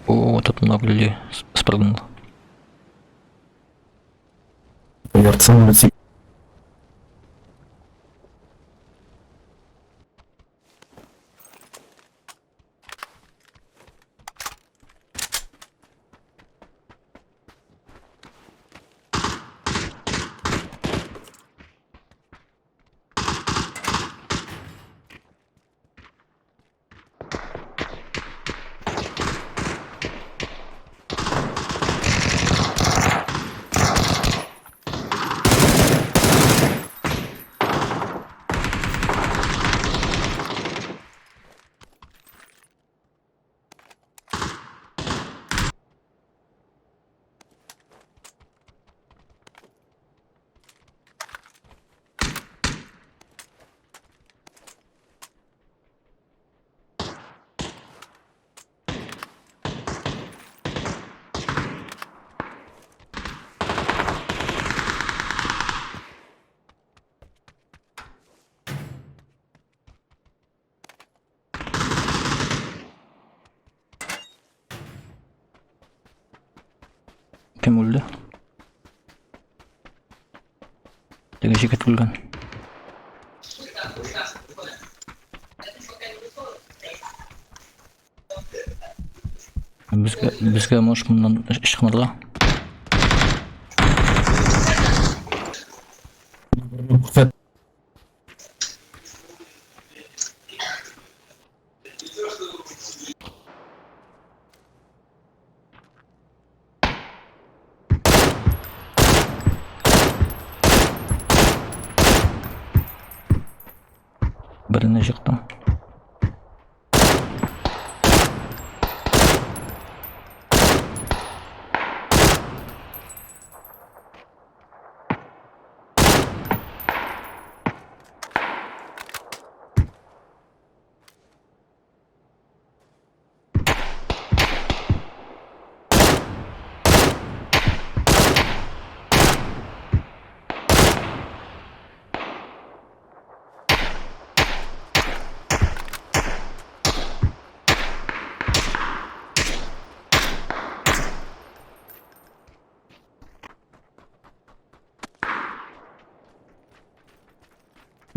О, тут много людей спрыгнуло. Верцем. Кем үлде? Теге җегет үлгән. Безгә может моннан ычкынырга. Берне җыктым.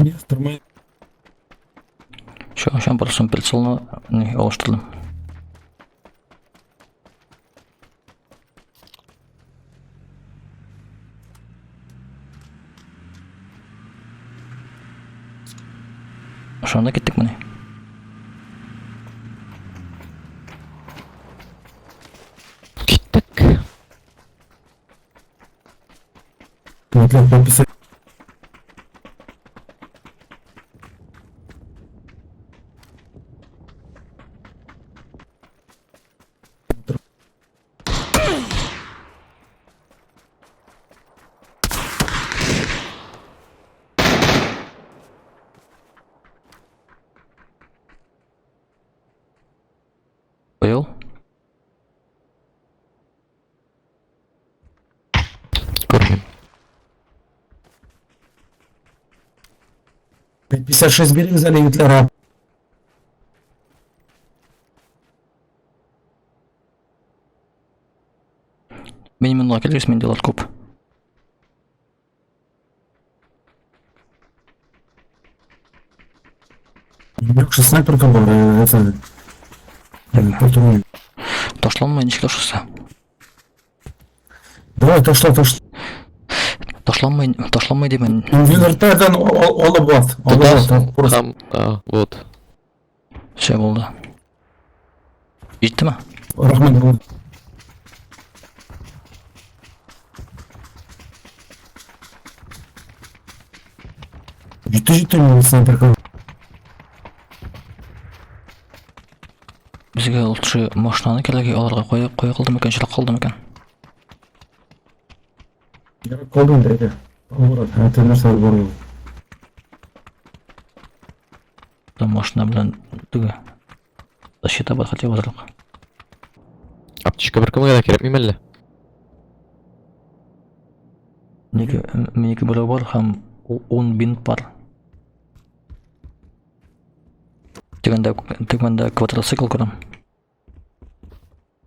Нет, тормоз. Ща, ща просто прицелны не алыштырдым. Ошонда киттек менә. Киттек. Для подписать. Понял? Күрмим. 56 бирегез әле, егетләр. А. Мин монда килгәч, миндә алар күп. Юкса снайперка бар, это... Патрон. Ташланмый, ничек ташласа? Давай, ташла, ташла. Ташланмый, ташланмый димен. Инвентарьдан алып ат. Алып ат, ат, просто. Там, а, вот. Все булды. Җиттеме? Рәхмәт, булды. Җитте, җитте, мин снайперка. Безгә лучше машинаны кирәк алырга кая кая калды микән, чирак калды микән? Ярап калды инде, әйдә. Алып ат, әйтә нәрсә бар ул. Там машина белән теге защита бар хотя бы азрак. Аптечка беркемгә дә кирәкми мәллә? Минеке минеке берәү бар һәм 10 бинт бар. Тегендә тегендә квадроцикл күрәм.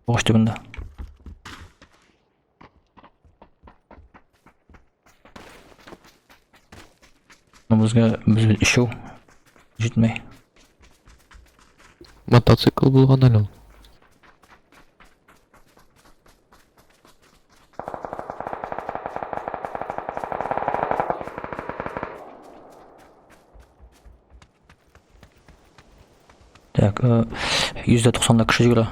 Агач төбендә. Ну, безгә без бит өчәү җитмәй. Мотоцикл булган әле ул. Так, 190-да кеше йөгерә.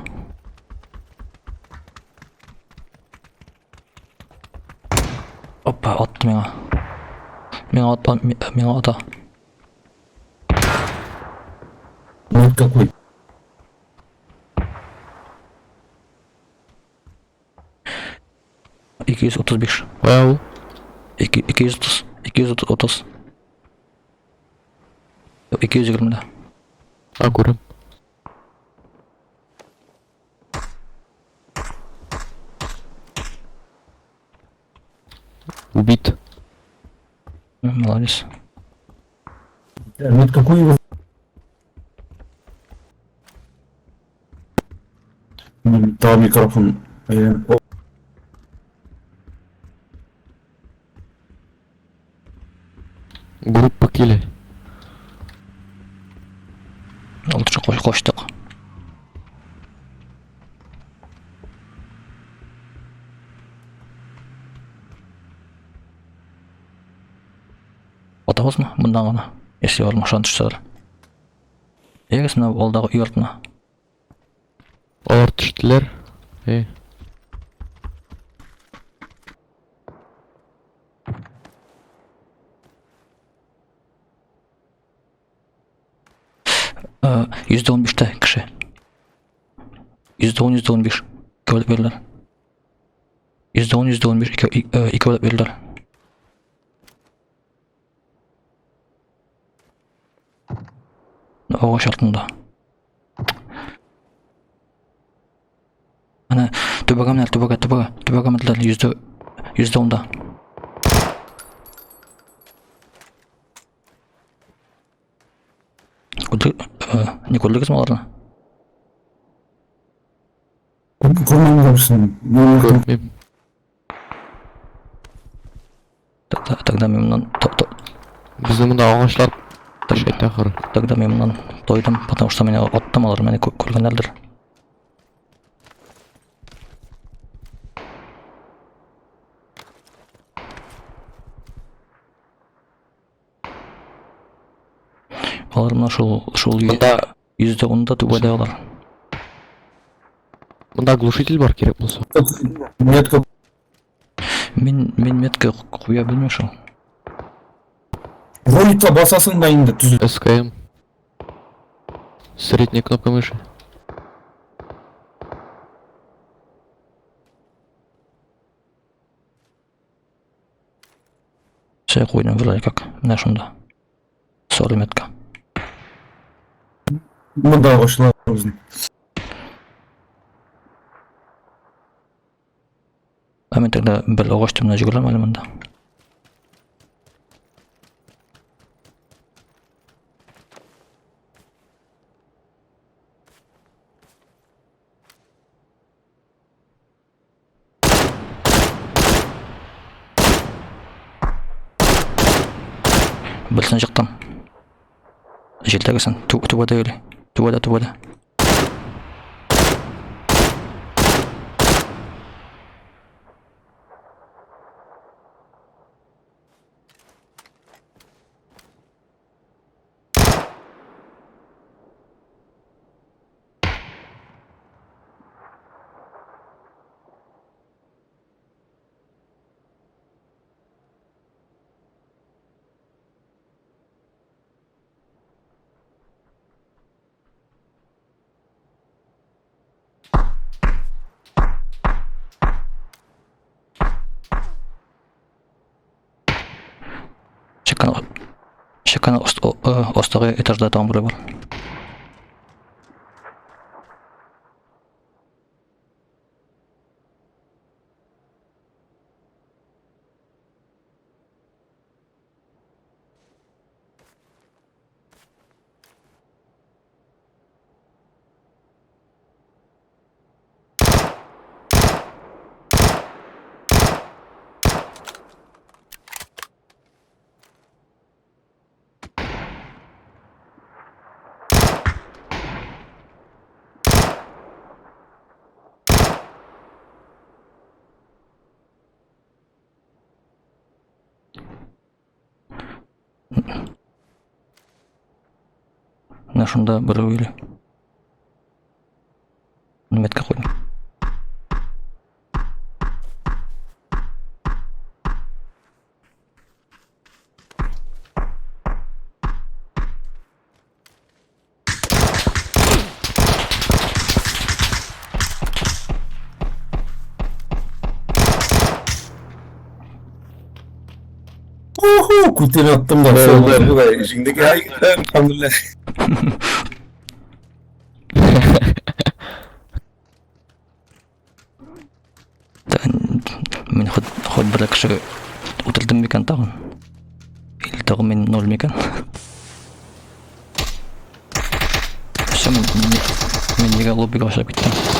Опа, атты миңа. Миңа ата, миңа ата. Вот какой. 235. Кая ул? 230, 230. 220 дә. А, күрәм. Убит. Молодец. Да, нет, какой его... Тағы микрофон. Әйләнеп. Группа килә. Лучше качтык. Атабызмы? Моннан гына. Если алар машина төшсәләр. Ягез менә алдагы өй артына. Алар төштеләр. Э. %15-тә кеше. %10, %15. Икәүләп йөриләр. %10, %15 икәүләп йөриләр. Агач артында. Әнә түбәгә менә, түбәгә, түбәгә, түбәгә менделәр %10-да. Не күрдегезме аларны? Күрмәгәнсең. Күрмим. Тогда мин моннан Безнең монда агачлар шайтан ахыры. Тогда мин моннан тойдым, потому что мине аттым алар, мине күргәннәрдер. Алар менә шул шул Монда %10-да түбәдә алар. Монда глушитель бар кирәк булса. Метка. Мин метка куя белмим шул. Роликка басасың да инде төзү. СКМ. Средняя кнопка мыши. Все куйдым вроде как. Менә шунда. Соры метка. Монда агачлар үзен. Ә мин тогда бер агач төбенә җөгерәм әле монда. Берсен чыктым. Җилдәгесен. Түбәдә йөри. Түбәдә, түбәдә. Чыккан чыккан астагы этажда тагын берәү бар. Шунда берәү йөри. Метка куйдым. Уху, күтен аттым да. Җиңдек, әлхәмдүлилләһ. Мин хоть хоть бер кеше үтердем микән тагын? Или тагын мин ноль микән? Все, мин, мин нигә лоббига ашап киттем?